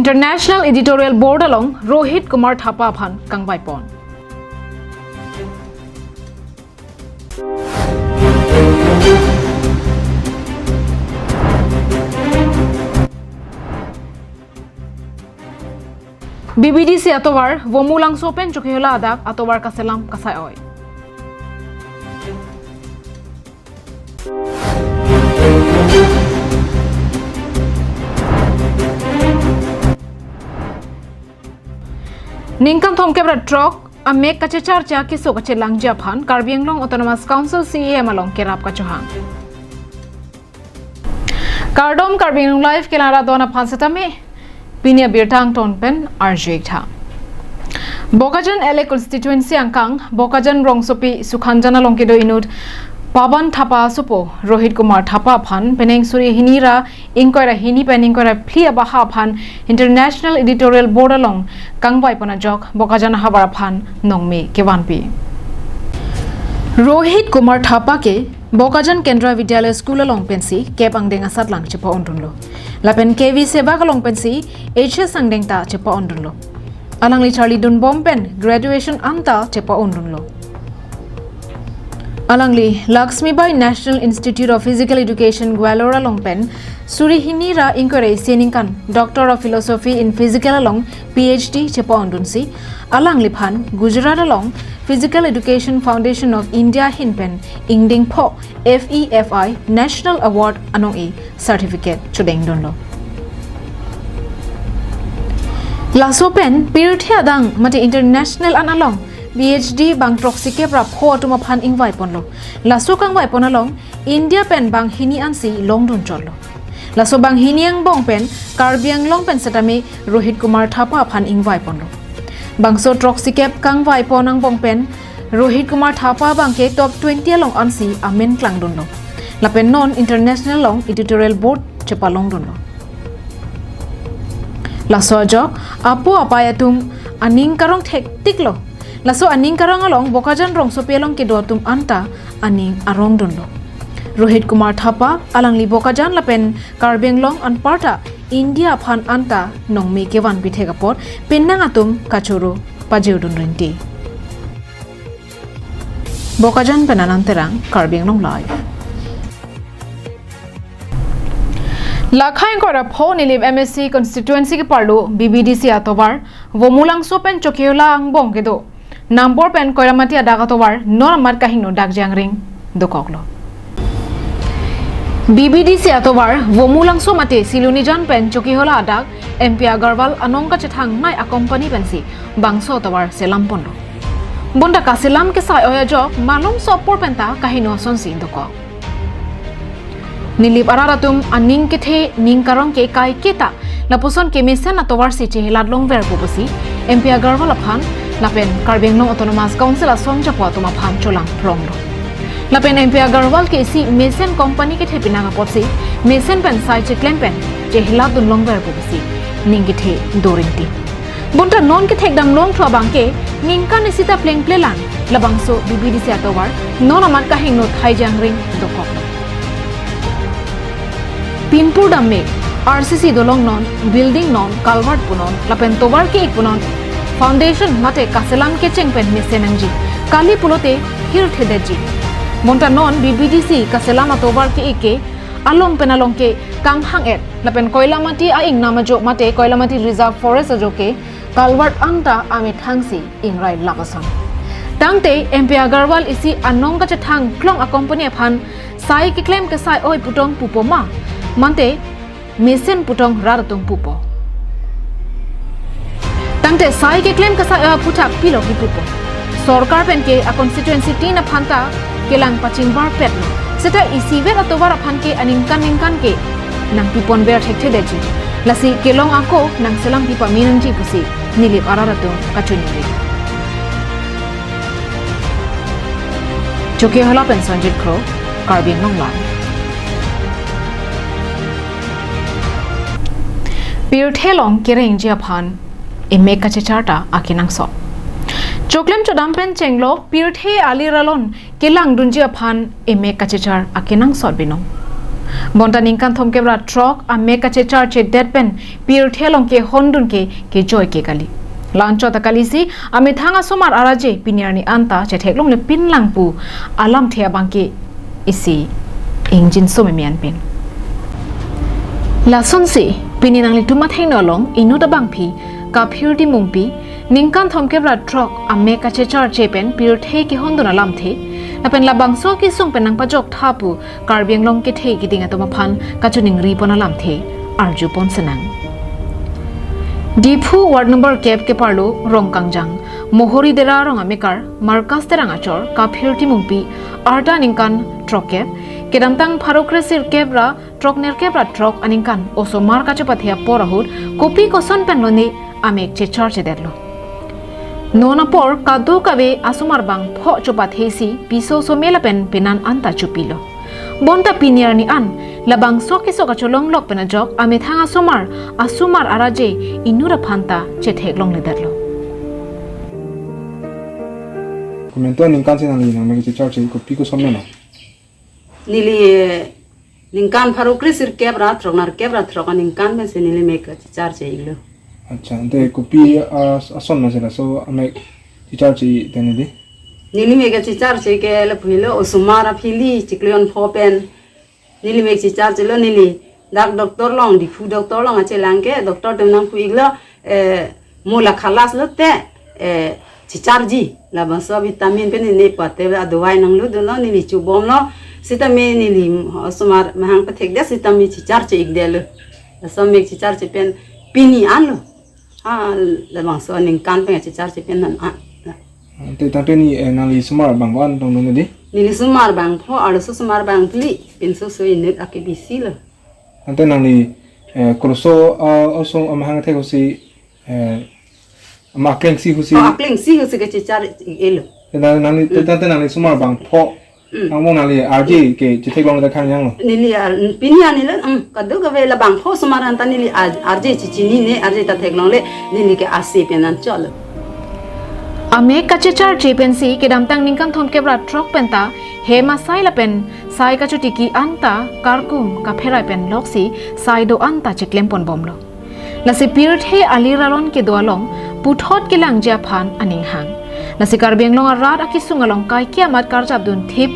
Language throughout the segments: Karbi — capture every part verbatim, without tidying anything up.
International Editorial Board along Rohit Kumar Thapa aphan kangvaipon. B B D C atovar Vomulangso pen Chokihola adak atovar kaselam kasai-oi. Ningkan thomkep ra throk amek kachecharcha keso kachelangji aphan Karbi Anglong Autonomous Council C E M along kerap kachohang. Kardom, Karbi Anglong Live kelang ra don aphan setame pini abirta angton pen arju-ik tha. Bokajan L A constituency angkang Bokajan rongsopi Sukhanjan along kedo inut Paban Thapa asopo Rohit Kumar Thapa aphan penang suri hini ra ingkoi ra hini pen ingkoi ra phli abaha aphan International Editorial Board along kangvaipon ajok Bokajan ahavar aphan nongme kevanpi. Rohit Kumar Thapa ke Bokajan Kendra Vidyalaya School along pensi kep angdeng asatlang chepa-ondunlo. Lapen K V Sehwag along pensi H S angdeng ta chepa-ondunlo. Alangli charlidunbom pen graduation anta chepa-ondunlo. Alangli Laxmibai National Institute of Physical Education Gwalior along pen suri hini ra ingkoi ra isi aningkan Doctor of Philosophy in Physical along P H D chepa-ondunsi alangliphan Gujarat along Physical Education Foundation of India ahin pen ingdeng pho F E F I National Award anong-e certificate chodengdunlo. Laso pen pirthe adang mate international an along P H D bang throksikep ra pho atum aphan ingvaiponlo. Laso kangvaipon along India pen bang hini ansi longdun chotlo. Laso bang hini angbong pen Karbi Anglong pen setame Rohit Kumar Thapa aphan ingvaiponlo. Bangso throksikep kangvaipon angbong pen Rohit Kumar Thapa abangke top twenty along ansi amen klangdunlo. Lapen non international along editorial board chepalongdunlo. Laso ajok apo apai atum aning karong thektiklo. Laso aning karong along Bokajan rongsopi along kedo atum anta aning arongdunlo. Rohit Kumar Thapa alangli Bokajan lapen Karbi Anglong anparta India aphan anta nongme kevanpi thek apot penang atum kachoro pajirdun rinti. Bokajan pen Anand Terang, Karbi Anglong Live. Lakha ingkoi ra pho Nilip M A C constituency keparlo B B D C atovar Vomulangso pen Chokihola angbong kedo Nambor pen Koilamati adak atovar non amat kahingno dak jangring dokoklo. B B D C atovar Vomulangso mate Silonijan pen Chokihola adak M P Agarwal anong kachethang nai a-company pensi bangso atovar selam ponlo. Bonta kaselam kesai-oi ajok malomso apor penta kahingno asonsi dokok. Nilip arat atum aning kethe ning karong ke kaiketa lapuson ke mesen atovar si chehelat longverpo pusi M P Agarwal aphan lapen Karbi Anglong Autonomous Council asong chapo atum aphan cholang phronglo. Lapen M P Agarwal ke isi mesen company kethe pinang apotsi mesen pen sai cheklem pen chehelatdun longverpo pusi ning kethe dorinti. Bonta non kethekdam longthu abangke ningkan isi ta plengplelang labangso B B D C atovar non amat kahingno thai jangring dokok. Pinpur damme R C C dolong non, building non, culvert punon lapen tovar ke-ik punon, foundation mate kaselam kecheng pen mesen nangji, kali pulote hirthedetji. Bonta non B B D C kaselam atovar ke-ik ke along pen along ke kanghang-et lapen Koilamati a-ingnam ajo mate Koilamati Reserve Forest ajo ke culvert anta amethangsi ingrai lap ason. Tangte M P Agarwal isi anong kachethang klong a-company aphan sai keklem kesai-oi putong pupo ma, mate mesen putong rat atum pupo. Tangte sai keklem kesai-oi aphuthak pilo kipupo. Sorkar pen ke a-constituency tin aphan ta kelang pachingbarpetlo. Seta isivet atovar aphan ke aningkan ningkan ke nangpiponver thekthedetji. Lasi kelong ako nangselampi pame nangji pusi Nilip arat atum kachiningri. Chokihola pen Sanjit Kro, Karbi Anglong Live. Pirthe along kerengji aphan emek kachechar ta akenangsot. Choklem chodam pen chenglok pirthe alir alon kelangdunji aphan emek kachechar akenangsot binong. Bonta ningkan thomkep ra throk amek kachecharche det pen pirthe along kehondun ke kejoi ke kali. La-anchot ta kalisi amethang asomar araje pini arni anta chetheklongle pinlang pu alamthe abang ke isi ingjinso memian pin. Lasonsi pini nanglitum athengno along inut abangpi Kaphir Timungpi ningkan thomkep ra throk amek kachecharche pen pirthe kehondun alamthe lapen labangso kesung pen nangpajok tha pu Karbi Anglong kethe keding atum aphan kachiningri pon alamthe arju pon senang. Diphu ward number kep keparlo Rongkangjang, Mohori Dera rong amekar Markas Terang achor Kaphir Timungpi arta ningkan throkkep, kedamtang pharo kresirkep ra throknerkep ra throk aningkan osomar kachepathe apor ahut kopi koson pen lone amek checharche detlo. Non apor kadokave asomar bangpho chopathe si piso some lapen penan anta chopilo. Bonta pini arni an labangso keso kacholonglok pen ajok amethang asomar asomar araje inut aphan ta chetheklongledetlo. Komantu aningkan si nangli nang amek checharche kopi koson mena? Neli ningkan pharo kresirkep ra throknerkep ra throk aningkan pensi neli mek checharche iklo. Accha, ante kopi as-, ason ma sila so amek checharche ik tene di? Neli mek checharche ke lapu helo osomar aphili chiklo jon pho pen neli mek checharchelo. Neli dak doctor along, Diphu doctor along achelang ke doctor atum nangpu iklo, eh, mo la khalas lote, eh, checharji. Labangso vitamin pen ne pate adawai nanglo dunlo, neli chobomlo. Sitame neli osomar mahang pathekdet sitame checharche ikdetlo. Laso amek checharche pen pini anlo. Ah, labangso aningkan pen checharche pen non an. Ante tangte ni, eh, nangli osomar bang ko-an tong nung di? Neli osomar bangpho, arloso osomar bangphli, pinso so inut ake bisilo. Ante nangli, eh, kurso, ah, oso amahang thek hosi, eh, ama akleng si hosi. Oh, akleng si hosi kachechar iklo. Te nang, nangli, te, Mm. tangte nangli osomar bangpho. Mm. Nangmong nangli arje ke chetheklongle khang janglo. Neli ar, pini anilo, mm, kadokave labangpho osomar anta neli ar, arje chechinine, arje ta theklongle, neli ke ase pen anchotlo. Amek kachecharche pensi kedamtang ningkan thomkep ra throk penta hem asai lapen sai kachotiki anta karkum kapherai pen loksi sai do-an ta cheklem ponbomlo. Lasi pirthe alir aron kedo along puthot kelangji aphan aning hang. Lasi Karbi Anglong arat akesung along kaike amat karjapdun thip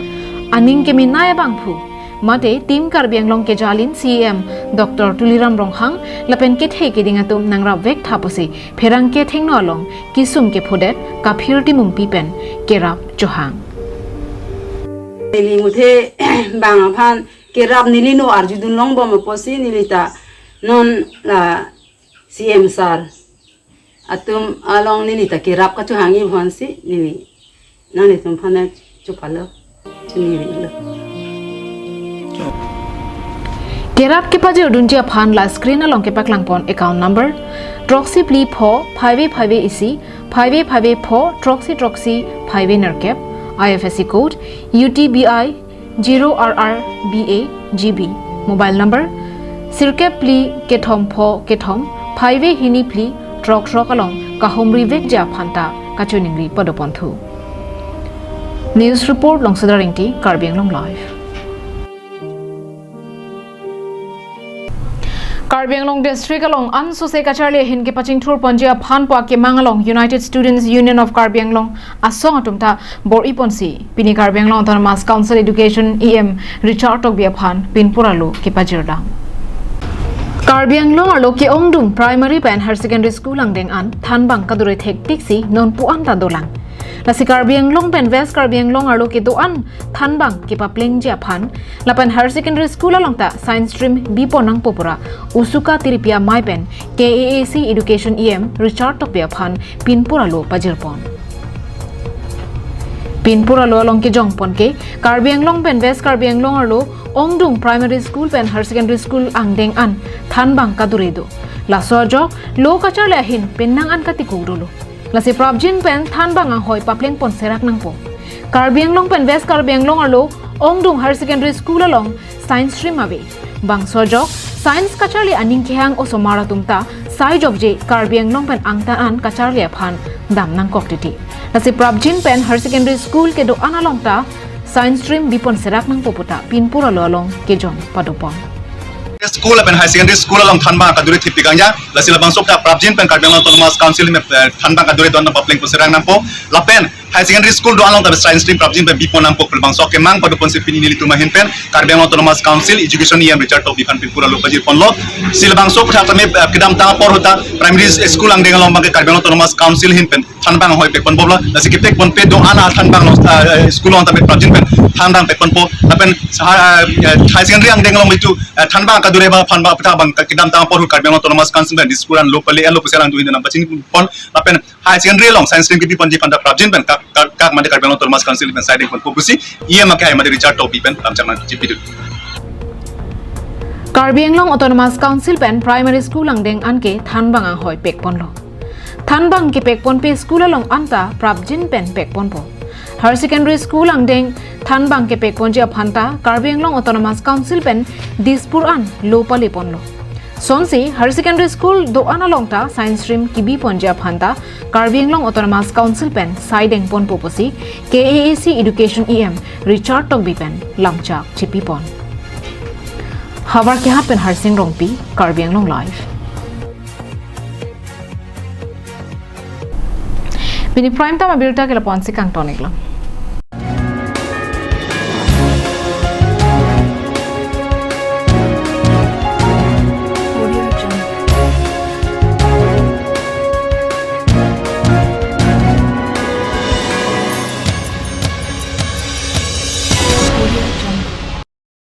aning keminai abangphu mate Team Karbi Anglong kejalin C E M Doctor Tuliram Ronghang lapen kethe keding atum nangrapvek tha pusi pherangke thengno along kesung kephodet Kaphir Timungpi pen kerap chohang. Neli muthe bang aphan kerap neli no arjudun longbom apotsi neli ta non la C M sir atum along neli ta kerap kachohangji aphansi neli nanglitum aphan chophalo, choningri iklo. Kerap kepajirdunji aphan la screen along kepaklangpon account number throksi phli pho phaive phaive isi phaive phaive pho throksi throksi phaive nerkep, I F S C code U T B I zero R R B A G B, mobile number sirkep phli kethom pho kethom phaive hini phli throk throk along kahumrivekji aphan ta kachoningri padoponthu. News report, Longsodar Ingti, Karbi Anglong Live. Karbi Anglong District along ansose kacharli ahin kepachingthur ponji aphan pu akemang along United Students Union of Karbi Anglong asong atum ta bor-iponsi pini Karbi Anglong Autonomous Council Education E M Richard Tokbi aphan pinpur alo kepajirdam. Karbi Anglong arlo ke-ongdung primary pen higher secondary school angdeng an thanbang kadure thektiksi nonpu an ta dolang. Lasi Karbi Anglong pen West Karbi Anglong arlo kedo-an thanbang kepaplengji aphan lapen higher secondary school along ta science stream bipon nangpo pura Usuka Tiripi amei pen K A A C Education E M Richard Tokbi aphan pinpur alo pajirpon. Pinpur alo along kejongpon ke Karbi Anglong pen West Karbi Anglong arlo ongdung primary school pen higher secondary school angdeng an thanbang kadure do. Laso ajok lo kacharli ahin penang an katiko dolo. Lasi prapjin pen thanbang ahoi paplengpon serak nangpo. Karbi Anglong pen West Karbi Anglong arlo ongdung higher secondary school along science stream ave. Bangso ajok science kacharli aning kehang osomar atum ta sai jokje Karbi Anglong pen angtan an kacharli aphan dam nangkok titi. Lasi prapjin pen higher secondary school kedo-an along ta science stream bipon serak nangpo puta pinpur alo along kejong padopon. School lapen higher secondary school along thanbang akadure thip pik-ang ya, lasi labangso ta prapjin pen Karbi Anglong Autonomous Council ahin pen, eh, thanbang akadure don papleng pu serang nangpo, lapen higher secondary school do-an along ta science stream prapjin pen bipon nangpo pu labangso kemang padopon si pini nelitum ahin pen Karbi Anglong Autonomous Council Education E M Richard Tokbi aphan pinpur alo pajir ponlo. Si labangso aputhak tame, eh, kedamtang apor ahut ta primary school angdeng along abangke Karbi Anglong Autonomous Council ahin pen thanbang ahoi pekponbomlo, lasi kepekponpe do-an athanbang along, eh, school along tame prapjin pen thanbang pekponpo, lapen sa-, eh, eh, higher secondary angdeng along itu, eh, thanbang akadure abang aphan abang aputhak abang kedamtang apor ahut Karbi Anglong Autonomous Council pen Dispur an lo pale, eh, lo pusi alangtum ahin nangpachini pon, lapen higher secondary along science stream kebiponji aphan ta prapjin pen kak, kak, kak mate Karbi Anglong Autonomous Council pen siding ponpo pusi E M akehai mate Richard Tokbi pen lamchak nangchipidun. Karbi Anglong Autonomous Council pen primary school angdeng anke thanbang ahoi pekponlo. Thanbang kepekponpe school along anta prapjin pen pekponpo. Higher secondary school angdeng thanbang kepekponji aphan ta Karbi Anglong Autonomous Council pen Dispur an lo paleponlo. Sonsi higher secondary school do-an along ta science stream kebiponji aphan ta Karbi Anglong Autonomous Council pen siding ponpo pusi K A A C Education E M Richard Tokbi pen lamchak chipipon. Havar Kehat pen Harsing Rongpi, Karbi Anglong Live. Pini prime time abirta ke lapu-an si kangton-iklo.